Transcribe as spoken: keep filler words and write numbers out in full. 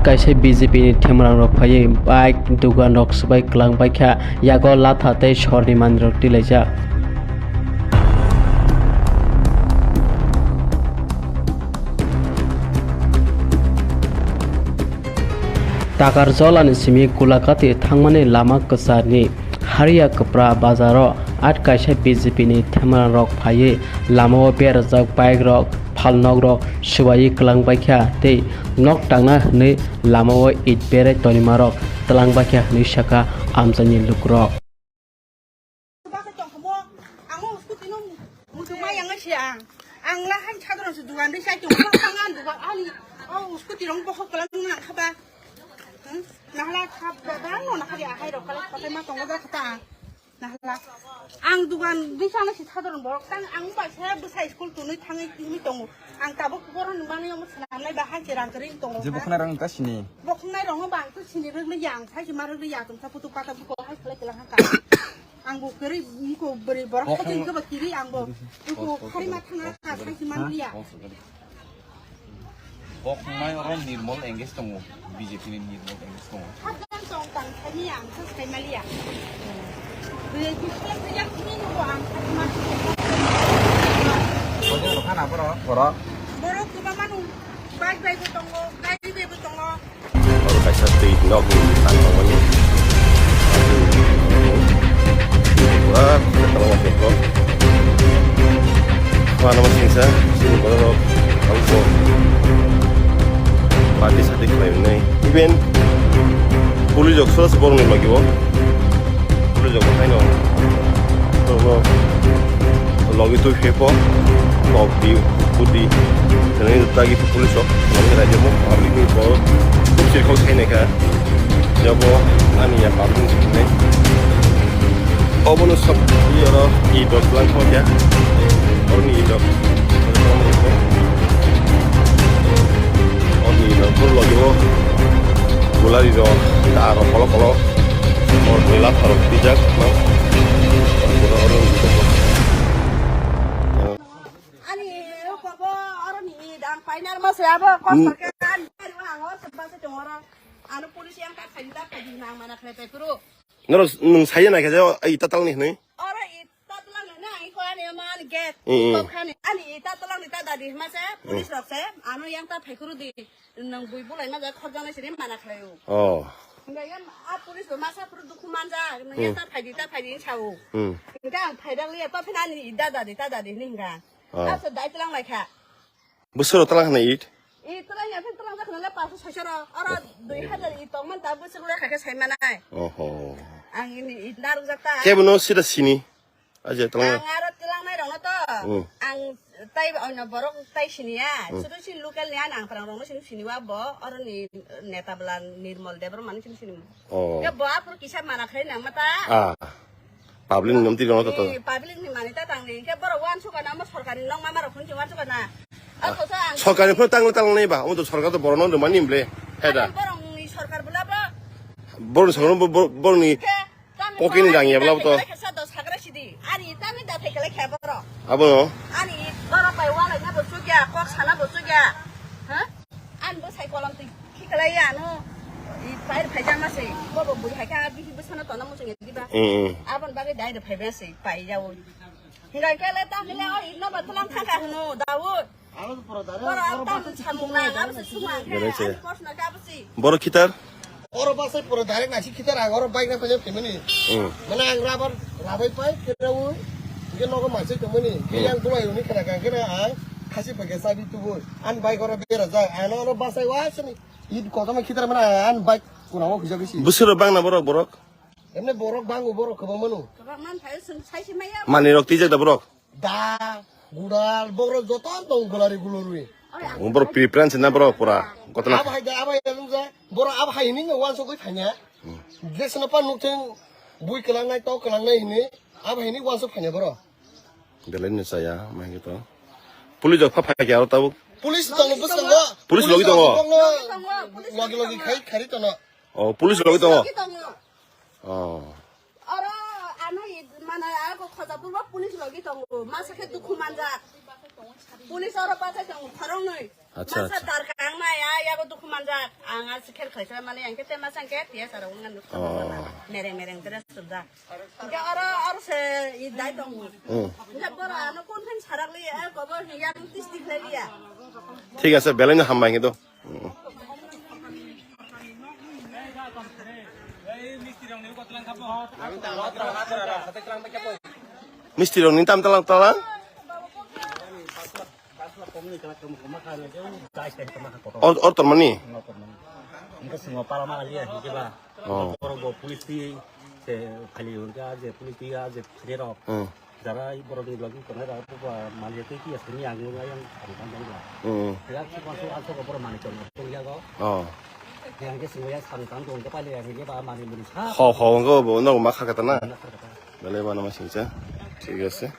Kaisa B J P ni themrang rok phaiwi bike dugan rok swbai kwlang baikha, yago latha tei sorni manwi rok tilaijak. Takarjala ni simi Gulakati thangmani lama kwcharni Hariya Kwpra bazaro at kaisa B J P ni themrang rok phaiwi lamao berajak bike rok, phalnok rok swbaiwi kwlang baikha tei nok tangna hwnwi lamao it berai tonimarok twlang baikha hwnwi sakha amchaini lukurok. Basa tongkha mo, ang o scooty no muchung ma yang si ang. Ang la han chadron se dugan de sai tong ma ang an dugan ani o scooty rong bohok kalang nang kha ba. Hmm? Nahla kha ba ba no na kha ya hai rok kala kha ma tong ba kha. Nahla. Ang dugan de sana si chadron borok tang ang ba sa bwsai school tunui thangai timi tongo. Ang tabuk borok ni manwi omo swnamnai ba hai se rang kring tongo. Je bokna rang ta sini. Boknai rong ba ang to sini rwgli yang sai se ma rwgli ya tong sa putu pata buko hai khlai khlai ha ka. Ang bo kwrwi, iko bwrwi borok hai tongkhe ba kiri ang bo. Iko khari ma thangna ka sai si man liya. Boknai oro Nirmol engage tongo, B J P ni Nirmol engage tongo. Hakjang tong tang thani ang sa sai ma liya. Bwrwi kisa kisa kini nugo ang sai ma. Boro. Boro kwbangma nung bike bai bo tongo, gari bai bo tongo. Oro kaisa twi nokni bwskango tongmani. Pura tongmani tongkho. Khwlano singsa, sini borok rok, alko. Party sati khlai wngnai. Even police rok sosa borokni logi o. Police rok haino. Borokno logi twi phe pho. Kok di, budi. Tini tagi police rok. Logi raijamo. Public ni borok. Bukchir kok sai naikha. Jabo ani ya public ni sini. Obono sab oro i dot lang kho ya. Orni i dot. Orni i dot pur logi o. Gulari rok, da rok kolo kolo. Orni la tharo tijak mang. Oro oro. Ani baba orni i dang final ma se abo kosor ke ani ari wa ho sebab se tongora. Ano polisi yang tak kali tak kali nang mana kena pekuru. Norok nwng saya naikha je, o, ita talni hwnwi? Oro ita talangni na, iko ani man gate, Mm, mm. Iko khani, ani ita talangni ta dadi hima se, Mm. Police rok se, ano yang ta phaikuru di, nwng bui bulai ma ja khorjana sini mana khlaio. Oh. Hingga yang a police bo masa phuru dukhu manja, nwng yang Mm. Ta phaidi, ta phaidi sao. Mm. Hingga ang phaidang liya, to phina ani ita dadi, ta dadi hini hingga. Oh. Asa dai talang laikha. Bwswk rok talang hwnwi it? I talang ya, phai talang jak nang le paso soiso rok. Oro dui hazar i tong man ta bwswk le kha khe sai manai. Oho. Ang ini it narwk jak ta. Kebo no sida sini. Aje talang. Ang aro talang nai rok no to. Hmm. Ang tai ono borok tai sini ya. Hmm. Sudu si local ni ang prang rok no sini sini wa bo. Oro ni neta bwla Nirmol Debbarma ni sini sini. Oh. Ke bo aphuru kisa mana khlai nang mata. Ah. Public ni nomti rono to. Eh, public ni mani ta tang ni. Ke borok wan suka na mo sorkari nong mama rok phun wan suka na. Ah. Ako sa ang sorkari phun tang tang nei ba. Omo to sorkar to borok no mani mble. Heda. Borok ni sorkar bula ba. Borok ni sorkar bo-, bo-, borok ni ke, kami pocket ni borok rang ya bula to. Kesa dos hagra sidi. Ani ta ni da thai kala khe borok. Abo no. Ani borok bai wala na bo sugya, kok sana bo sugya. Ha? An bo sai kolom twi khiklai ya no. I pair phai jama se. Bo bo bui hai kha bihi bwsano tona muchung ya diba. Mm, mm. Abon bagwi dai de phai ba se pai ya o. Hinga kele ta mile o ino ba tulang kha kha hno Daud. Aro pura dare, Pura aro tam basa samung na, aro abo se suma khe, Dere se. Ani kosna khe abo se. Boro khitar? Oro basa pura direct nasi khitar ang oro bike na phai phimani. Mm. Mane ang rabar rabai pai khe o. Ge nogo mansai tongmani. Ge Mm. Yang bulai uni khana kha khe ang khasi phai khe sabi tubu. An bike oro bera jai. Ano oro basa wa sini. Id kotoma khitar mana an bike kurang o khujak isi. Bwswk rok bang na borok borok? Emne borok bango borok kwbang mano. Kwbang man phai sung sai si maya. Mani rok tijak da borok? Da, gudal, borok joto tong gulari gulurwi. Borok preference na borok pura. Kotona. Abo hai da, abo hai da nung ja. Borok abo hai ni no wan sogwi phanya. Des no pa nuk theng bui kwlang nai to kwlang nai hini. Abo hai ni wan sok phanya borok. Belai no chaya, mai to. Police rok pha phai khe aro tabuk. Police tongo bwskango. Police logi tongo? Logi tongo, police logi logi logi tongo. Khai khari tono. Oh, police logi tongo? Logi tongo. Oh. Oro ano i mana ako khoja purbo police logi tongo. Masa khe dukhu manjak. Police oro bachai tongo, khoroknwi. Acha, masa acha. Dar kang nai, a, yago dukhu manjak. Ang a sikher khlaisa mani, ang khe te masa ang khe T S R wng ngan nukha. Oh. Mereng mereng dress chumjak. Hingke oro, oro se i dai tongo. Hmm. Hingke bora ano kon phen sarak li, a, kobo hingke ang tisti khlai liya. Thik ase, belai no hambai hingke to. Hmm. Misti rok ni tam talang talang. Or, or tormani? Hingke swngo para ma liya, hingke ba. Oh. Borok bo police twi se khali hingke a je police twi a je phire rok. Hmm. Jara borok ni logi tongnai rok bo ba maliya twi twi aswk ni ang nung ayang ang tang tang ba. Hmm. Ya ki konsu ang borok mani tong tong ya go. Oh. Yang ke swngo ya sang tang tong ke pali ya hingke ba mani muni sa. Ho, ho, ngo bo no ma kha kata na. Na kha kata. Belai ba no ma singcha. Thik ase.